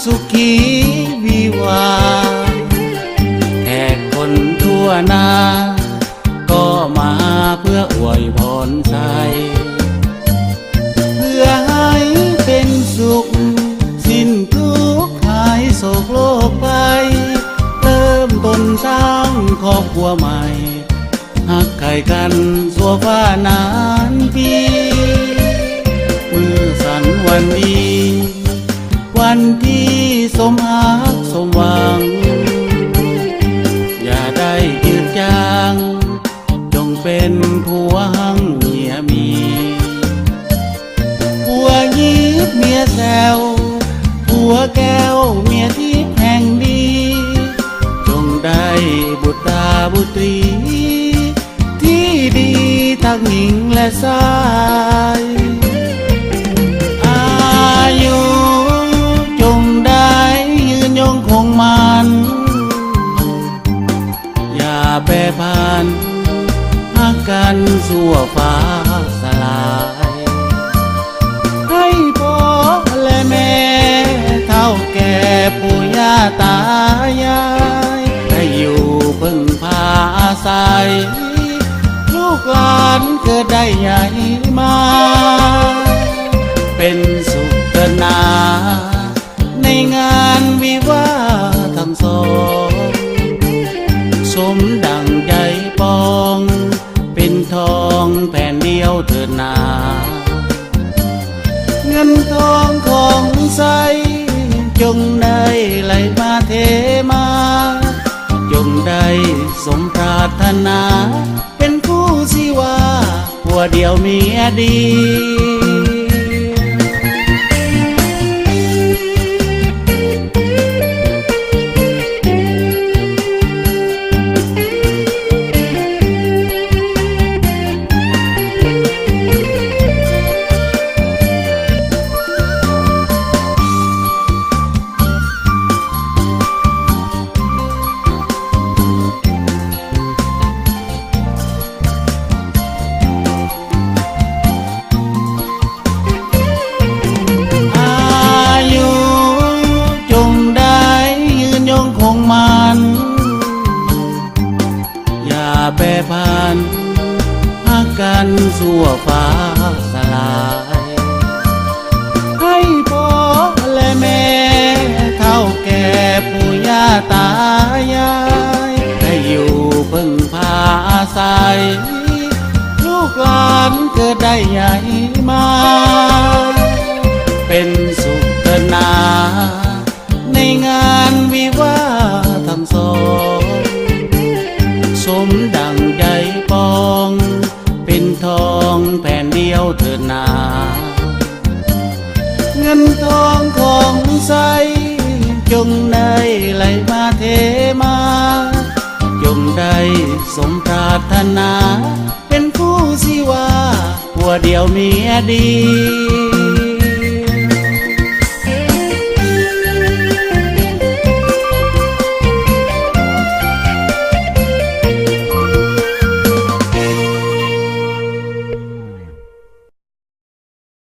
ສຸຂີວິວາ ແຂກຄົນທົ່ວໜ້າ ກໍມາເພື່ອອວຍພອນໄຊ ເພື່ອໃຫ້ເປັນສຸກ ສິ້ນທຸກຫາຍໂສກໂລກໄພ ເລີ່ມຕົ້ນສ້າງຄອບຄົວໃໝ່ ຮັກໃຄ່ກັນຊົ່ວຟ້ານານປີ ມື້ສັນວັນດີ ວັນທີ່ສົມຮັກສົມຫວັງ ຢ່າໄດ້ຈືດຈາງ ຈົ່ງເປັນຜົວຮັ່ງເມຍມີ ຜົວຍິບເມຍແຊວ ຜົວແກ້ວເມຍທິບແຫ່ງດີ ຈົ່ງໄດ້ບຸດຕາບຸດຕີ ທີ່ດີທັງຍິງແລະຊາຍ ອາຍຸຈົ່ງໄດ້ຍືນຍົງຄົງໝັ້ນ ຢ່າແປຜັນ ຮັກກັນຊົ່ວຟ້າສະລາຍ ໃຫ້ພໍ່ແລະແມ່ ເຖົ້າແກ່ປູ່ຍ່າຕາຍາຍ ໄດ້ຢູ່ເພິ່ງພາອາໄສ ລູກຫຼານເກີດໄດ້ໃຫຍ່ມາ ເປັນສຸກເກີນໜາ ໃນງານວິວາທັງສອງ ສົມດັ່ງໃຈປອງ ເປັນທອງແຜ່ນດຽວເທີນາ ເງິນທອງຂອງໃຊ້ ຈົ່ງໄດ້ໄຫຼມາເທມາ ຈົ່ງໄດ້ສົມປາດຖະໜາ ເປັນຄູ່ຊີວາ ຜົວດຽວເມຍດີ. ອາຍຸຈົ່ງໄດ້ຍືນຍົງຄົງໝັ້ນ ຢ່າແປຜັນ ຮັກກັນຊົ່ວຟ້າສະລາຍ ໃຫ້ພໍ່ແລະແມ່ ເຖົ້າແກ່ປູ່ຍ່າຕາຍາຍ ໄດ້ຢູ່ເພິ່ງພາອາໄສ ລູກຫຼານເກີດໄດ້ໃຫຍ່ມາ ເປັນສຸກເກີນໜາ ໃນງານວິວາທັງສອງ ສົມດັ່ງໃຈປອງ ເປັນທອງແຜ່ນດຽວເທີນາ ເງິນທອງຂອງໃຊ້ ຈົ່ງໄດ້ໄຫຼມາເທມາ ຈົ່ງໄດ້ສົມປາດຖະໜາ ເປັນຄູ່ຊີວາ ຜົວດຽວເມຍດີ.